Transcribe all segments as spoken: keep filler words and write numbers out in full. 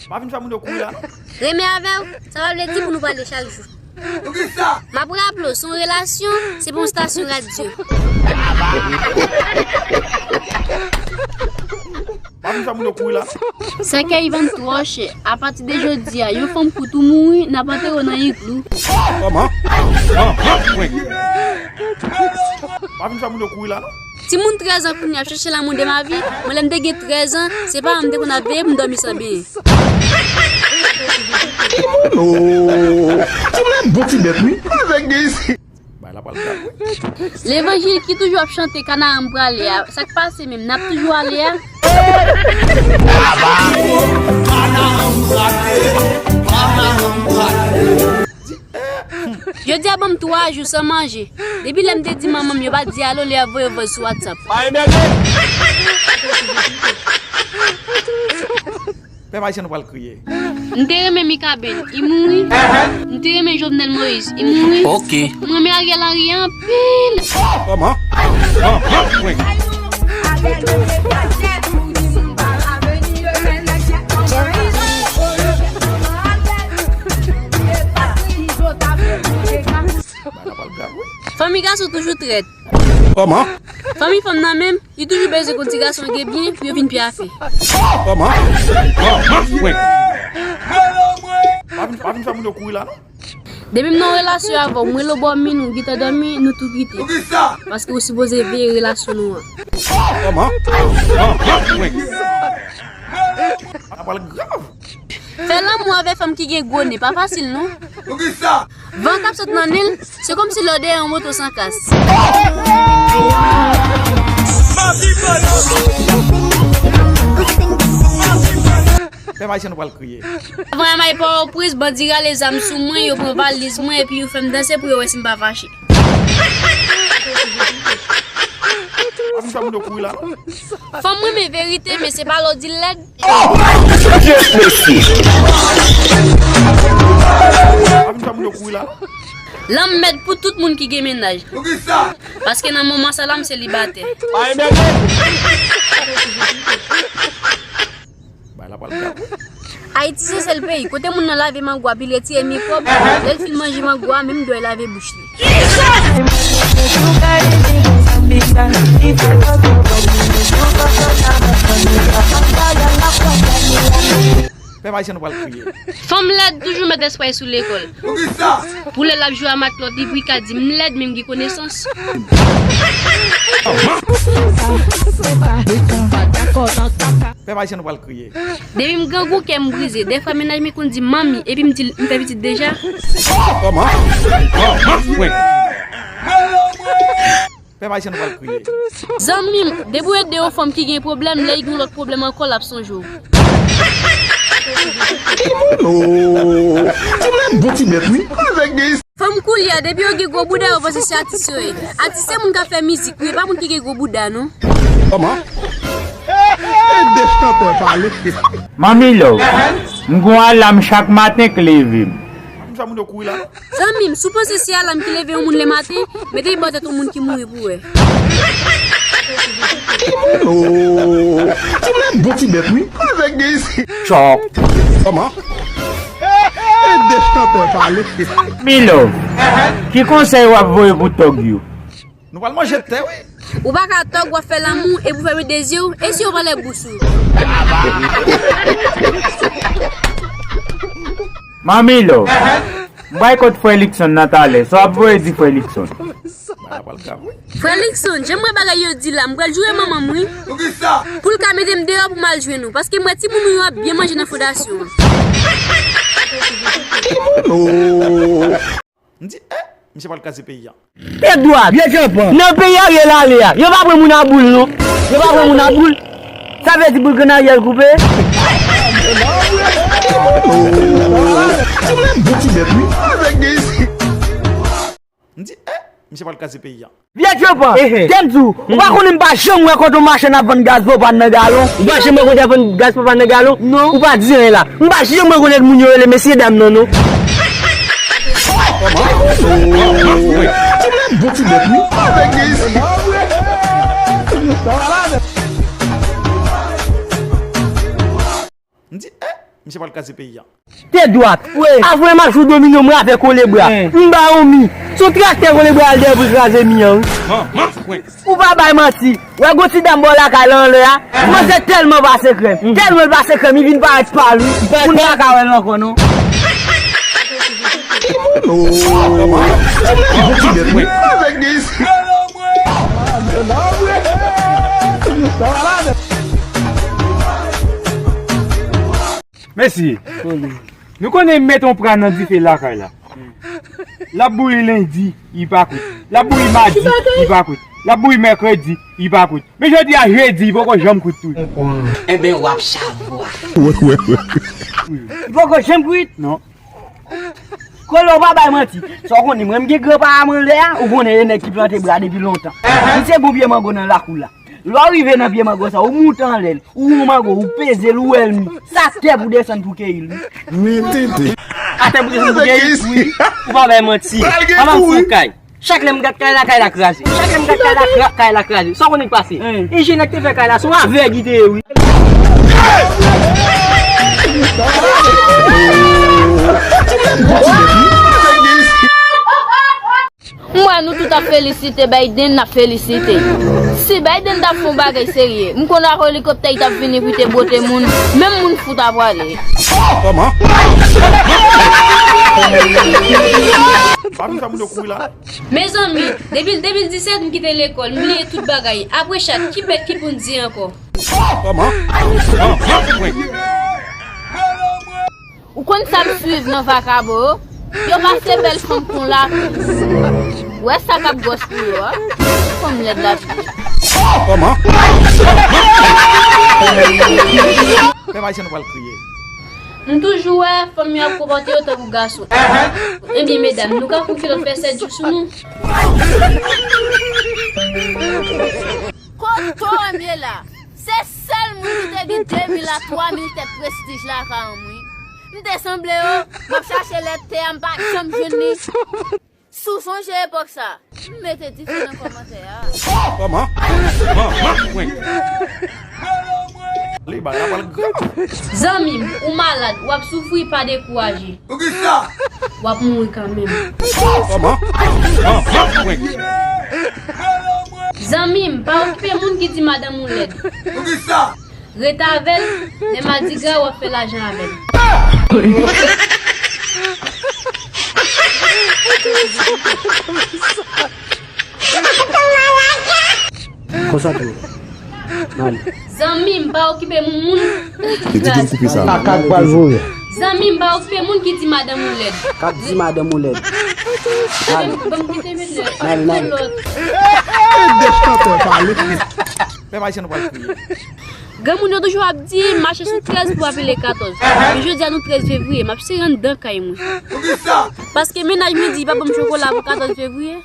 Pa vin fè moun yo kouri la, non. Renmen avè w, sa pa vle di pou nou pale chak jou. M ap raple w, se yon relasyon, se pa yon estasyon radyo. Pa vin fè moun yo kouri la, non. Sèkèy vann twò chè. Apati de jodi a, yon fanm kout ou mouri, n ap antere w nan iglou. Kòman? Pa vin fè moun yo kouri la, non. Timoun trèz an kounye a ap chèche l'amour de ma vie. Mwen, lè m te gen trèz an, se paran m te konn ap veye pou m dòmi san benyen. Oh, ti mwen bon ti bèt, wi. Bagay la pral grav, wi. Levanjil ki toujou ap chante Kanaran m prale a, sa k pase menm, n ap toujou ale a? Jodi a ban m twa jou san manje. Depi lè m te di manman m yo pa di alo, li ap voye vòs sou WhatsApp. Pèp ayisyen nou pral kriye. M te renmen Mikaben, li mouri. M te renmen Jovenel Moïse, li mouri. Ok. M renmen Ariel Henry anpil. Kòman? Bagay la pral grav, wi. Fanmi gason toujou trèt. Kòman? Fanmi fanm nan menm, li toujou bezwen konn ti gason gen byen pou yo vin pyafe. Kòman? Pa vin, pa vin fè moun yo kouri la, non. Depi m nan relasyon avè w, mwen lobòmin ou gentan dòmi, nou tou kite. Paske ou sipoze veye relasyon nou an. Kòman? Sa pral grav. Fè lanmou avè fanm ki gen gwo nen pa fasil non. Poukisa? Van k ap sot nan nen l, se kòmsi lè w dèyè yon moto san kas. Pèp ayisyen nou pral kriye. Avan y al Pòtoprens, bandi rale zam sou mwen, yo pran valiz mwen epi yo fè m danse pou yo wè si m pa fache. Pa vin fè moun yo kouri la non. Fanm renmen verite, men se pa lè w di l lèd. Oh! Yes, mesye. Pa vin fè moun yo kouri la non. Lanmèd pou tout moun ki gen mennaj. Poukisa? Paske nan moman sa la, m selibatè. Pa enmède. Bagay la pral grav wi. Ayiti se sèl peyi kote moun nan lave mango a pi retire mikwòb, lè l fin manje mango a, menm dwèt lave bouch li. Pèp ayisyen nou pral kriye. Fanm lèd toujou met espre sou lekòl. Poukisa? Pou lè l ap jwe a matlòt li pou l ka di m lèd men m gen konesans. Pèp ayisyen nou pral kriye. Depi m grangou kè m brize, dèfwa mennaj mwen konn di m manmi epi m di l m fè pitit deja. Kòman? Pèp ayisyen nou pral kriye. Zanmi m, depi w ede yon fanm ki gen pwoblèm, lè l gen yon lòt pwoblèm ankò, l ap sonje w. Oh, ti mwen bon ti bèt wi. Fanm koulye a, depi yo gen gwo bouda, yo panse se atis yo ye. Atis se moun k ap fè mizik wi, e pa moun ki gen gwo bouda non. Kòman? Ede chantè pale. Manmi Love, m gon alam chak maten k leve m. Pa vin fè moun yo kouri la non. Zanmi m, si w panse se alam ki leve yon moun lè maten, mete l bò tèt yon moun ki mouri pou w wè. Oh, ti mwen bon ti bèt wi. Avèk gen isi. Chòk. Kòman? Ede chantè pale. Manmi Love, ki konsèy w ap voye pou tòg yo? Nou pral manje tè wi. Ou pa ka tòg w ap fè lanmou epi w fèmen de zye w, e si yo vòlè bous ou? Manmi Love, m pral kot frè Likson nan talè, sa w ap voye di frè Likson? Bagay la pral grav wi. Frè Likson, jan m wè bagay yo di la, m pral joure manman m wi. Poukisa? Pou l ka mete m deyò pou m al jwenn ou, paske m wè timoun ou yo ap byen manje nan fondasyon an. Oh. M di, eh, misye pral kraze peyi a. Tèt dwat. Vye tchanpan. Nan peyi Ariel ale a, yo pa pran moun a boul non. Yo pa pran moun a boul. Sa vle di boul grenn Ariel koupe? Ti mwen bon ti bèt wi. Avèk gen isi. M di, eh, misye pral kraze peyi a. Vye tchanpan, ehe, tè m di w, ou pa konnen m pa janm wè kote w mache n ap vann gaz pwopàn nan galon. Ou pa janm wè kote y ap vann gaz pwopàn nan galon? Non. Ou pa di anyen la. M pa janm wè kote moun yo rele mesye dam nan, non. Ti mwen bon ti bèt wi. M di, eh, Se pral kraze peyi a. Tèt dwat. Wi. Avwe m ap jwe domino mwen avèk Kolebra. M ba yon mi. Se yon traktè Kolebra al dèyè pou kraze mi an, wi. Ou pa bay manti. Wè gon ti dam bò lakay la anlè a. Manzè tèlman pase krèm. Tèlman l pase krèm, li vin parèt pal, wi. Moun pa ka wè l ankò, non. Mesye, nou konnen met yon pra nan dife lakay la. L ap bouyi lendi, li pa kwit. L ap bouyi madi, li pa kwit. L ap bouyi mèkredi, li pa kwit. Men jodi a jedi, li poko janm kwit tou. Enben, w ap chavwa. Li poko janm kwit? Non. Kolo, w pa bay manti. Sa w konnen, mwen, m gen granpapa m anlè a, ou konnen, e nèg ki plante bra depi lontan. Li se bon pye mango nan lakou la. Lè w rive nan pye mango sa, ou moute anlè l, ou wè yon mango, ou peze l, ou wè l mi. Sa tè pou desann pou keyi l, wi. Atè pou desann pou keyi l, wi. Ou pa bay manti. Papa m fè yon kay. Chak lè m gad kay la, kay la kraze. Chak lè m gad kay la, kay la kraze. Sa w konnen k pase? Enjenyè k te fè kay la, se yon avèg li te ye, wi. M wè nou tout ap felisite Biden, n ap felisite. Si Biden t ap fè yon bagay serye, m konn ak elikoptè li t ap vini pou te bwote moun, menm moun fou ta pwale. Kòman? Pa vin fè moun yo kouri la. Mezanmi, depi, depi de mil disèt, m kite lekòl, m bliye tout bagay. Apre chat, ki bèt ki pou n di ankò? Kòman? Ou konn sa m swiv nan vakabon yo? Yo pase bèl fanm kon lapli. Wè sa k ap gwòs pou yo a. Fanm lèd lapli. Kòman? Pèp ayisyen nou pral kriye. M toujou wè fanm yo ap konpòte yo tankou gason. Ebyen medam, nou ka fè yon kilòt fè sèt jou sou nou. Kote w ye la? Se sèl moun ki te gen de mil a twa mil tèt prestij lakay an, wi. M te sanble yo, m ap chache lèt tè a, m pa janm jwenn li. Si w sonje epòk sa, m mete dife nan kòmantè a. Kòman? Kòman? Li bay la pral grav. Zanmi m, ou malad, w ap soufri, pa dekouraje. Poukisa? W ap mouri kanmenm. Kòman? Zanmi m, pa okipe moun ki di madanm ou lèd. Poukisa? Rete avè l, lè madigra w ap fè lajan avè l. Konsa tou. Mal. Zanmi m, pa okipe moun. Li di pou m koupe sa. Kaka k pral voye. Zanmi m, pa okipe moun ki di madanm ou lèd. K ap di madanm ou lèd. Mal. Ban m kite men lè. Mal, mal. Lòt. Ede chantè pale. Pèp ayisyen nou pral kriye. Granmoun yo toujou ap di, mache sou trèz pou pa pile katòz. Men jodi a nou trèz fevriye, m ap sere anndan kay mwen. Paske mennaj mwen di, li pa ban m chokola pou katòz fevriye.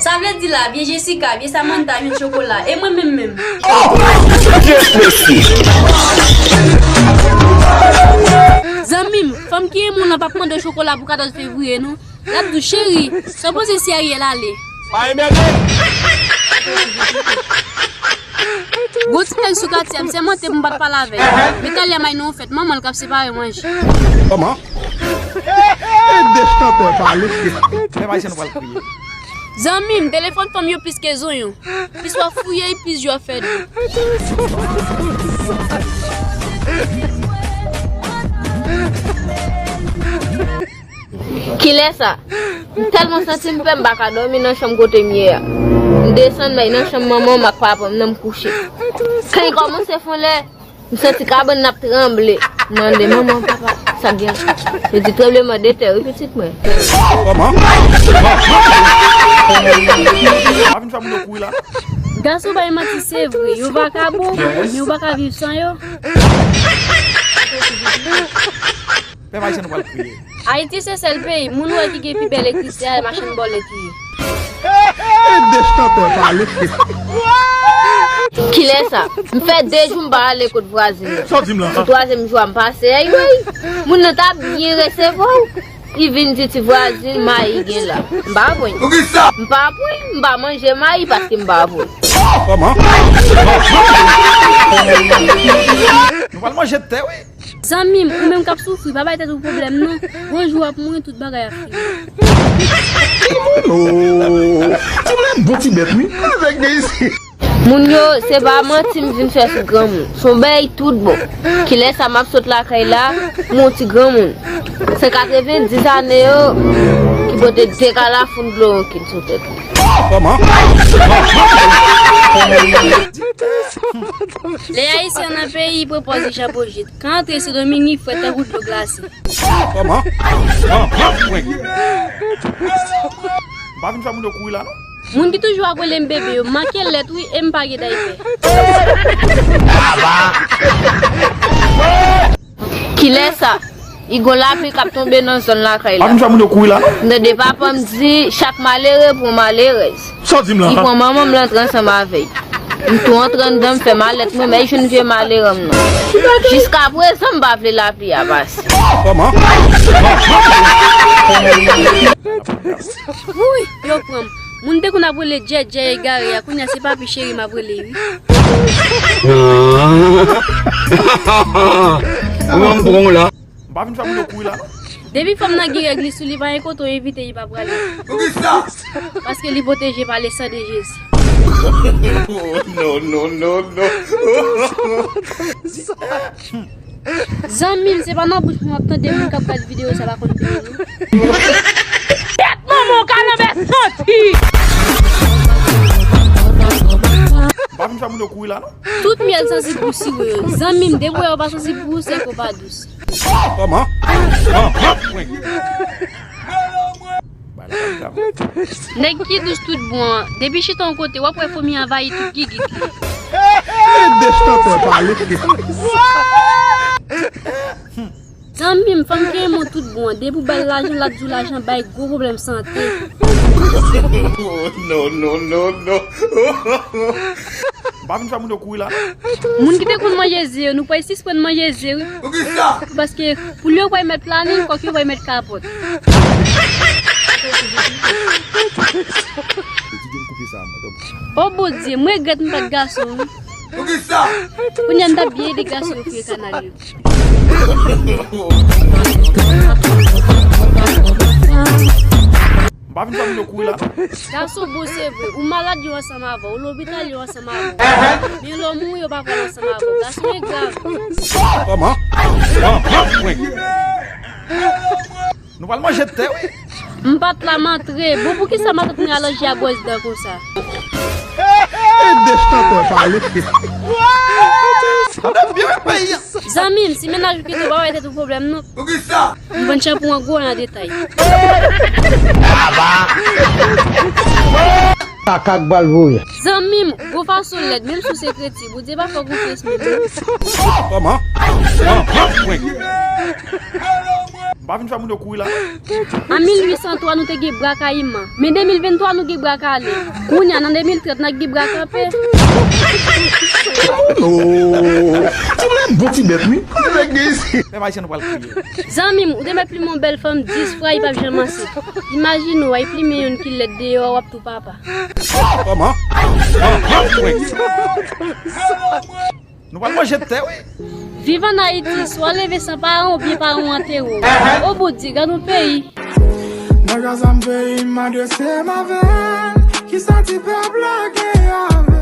Sa vle di la, vye Jessica, vye Samantha jwenn chokola, e mwen menm menm. Zanmi m, fanm ki renmen w lan p ap mande w chokola pou katòz fevriye non. L ap di w, cheri, sa w panse si Ariel ale? Gon ti nèg sou katye a, m sèmante pou m pa t pale avè l. Men talè m al nan yon fèt, manman l k ap separe manje. Kòman? Ede chantè pale. Pèp ayisyen nou pral kriye. Zanmi m, telefòn fanm yo plis ke zonyon. Plis w ap fouye, plis yo ap fè dlo. Kilè sa? M tèlman santi m pè, m pa ka dòmi nan chanm kote m ye a. M desann bay nan chanm manman m ak papa m nan, m kouche. Kan li kòmanse fon lè, m santi kabann nan ap tranble. M mande, manman, papa, sa k gen? Yo di, tranbleman de tè, wi, pitit mwen. Kòman? Pa vin fè moun yo kouri la. Gason bay manti, se vre. Yo vakabon, men yo pa ka viv san yo. Pèp ayisyen nou pral kriye. Ayiti se sèl peyi moun wè ki gen pi bèl ekriti a, machann bòlèt li ye. Ede chantè pale. Kilè sa? M fè de jou m pa ale kot vwazen nan. Sa w di m la? Se twazyèm jou a m pase, anyway. Moun nan ta byen resevwa w. Li vin di ti vwazin mayi gen la. M pa pran. M pa pran, m pa manje mayi paske m pa pran. Nou pral manje tè, wi. Zanmi m, ou menm k ap soufri, pa bay tèt ou pwoblèm non. Yon jou w ap mouri, tout bagay ap fini. Ti moun, oh. Ti moun, bon ti bèt, wi. Nèg de isi. Moun yo, se pa manti m vin fè sou granmoun. Se yon bagay tout bon. Kilè sa m ap sot lakay la, m yon ti granmoun. Se katrevenndis ane yo ki pote de kalafoun klowonkin sou tèt li. Lè ayisyen nan peyi, pran pòz li jan pojit. Kan antre Sendomeng, li frèt tankou dlo glase. M pa vin fè moun yo kouri la, non. Moun ki toujou ap rele m bebe yo, m manke lèt wi, e m pa gen daypè. Kilè sa? Li gon lapli k ap tonbe nan zòn lakay la. Pa vin fè moun yo kouri la, non. M tande papa m di, chak malere pran malerèz. Sa w di m la? Li pran manman m, l antre ansanm avè l. M tou antre anndan, m fè malèt mwen, men jwenn vye malere m nan. Jiskaprezan, m pa vle lapli a pase. Wouy, yo pran m. Moun te konn ap rele Djèdjè egare a, kounye a se papi cheri m ap rele wi. Ou menm pran w la. M pa vin fè moun yo kouri la, non. Depi fanm nan gen règ li sou li, pa gen kote w envite li pa prale. Poukisa? Paske li pwoteje pa le san de Jezi. Non, non, non, non. Zanmi m, se pa nan bouch mwen w ap tande moun k ap gad videyo sa pa konn peyi non. Tèt manman w ka lanmè santi. M pa vin fè moun yo kouri la, non. Tout myèl sansib pou siwo yo. Zanmi m, depi w wè yo pa sansib pou ou, se ke w pa dous. Nèg ki dous tout bon an, depi chita yon kote, w ap wè fomi anvayi tout gigit li. Ede chantè pale. Zanmi m, fanm ki renmen w tout bon an, depi w ba l lajan, l ap di w lajan bay gwo pwoblèm sante. Non, non, non, non. M pa vin fè moun yo kouri la, non. Moun ki te konn manje ze yo, nou pral sispann manje ze wi. Poukisa? Paske poul yo pral met planin, kòk yo pral met kapòt. Eti gen koupe sa, mwen, tanpri. O Bondye, m regrèt m pa t gason wi. Poukisa? Kounye a m t ap byen ede gason yo fouye kanal yo. M pa vin fè moun yo kouri la. Gason bon se vre, ou malad yo ansanm avè w, ou lopital yo ansanm avè w. Men lè w mouri yo pa pral ansanm avè w. Gason engra vre. Nou pral manje tè wi. M pa t la m antre. Bon, poukisa matant mwen alonje a bwòs dan konsa? Ede chantè pale. Zanmi m, si mennaj ou kite w, pa bay tèt ou pwoblèm non. Poukisa? M vann chanpou an gwo an detay. Kaka k bal voye. Zanmi m, gwo fason lèd, menm si w se kretyen, Bondye pa fè w konfyans menm non. M pa vin fè moun yo kouri la. An mil uit san twa, nou te gen bra kayiman. Men de mil venntwa, nou gen bra kale. Kounye a, nan de mil trant, n ap gen bra kanpe. Oh, ti moun bon ti bèt, wi. Nèg gen isi. Menm ayisyen nou pral kriye. Zanmi m, ou te mèt plimen yon bèl fanm dis fwa, li p ap janm ansent. Imajine w, w al plimen youn ki lèd deyò a, w ap tou papa. Nou pral manje tè, wi. Viv an Ayiti, swa w leve san paran w oubyen paran w antere w. O Bondye, gad yon peyi. Nan Gaza m peyi m adrese m avè l.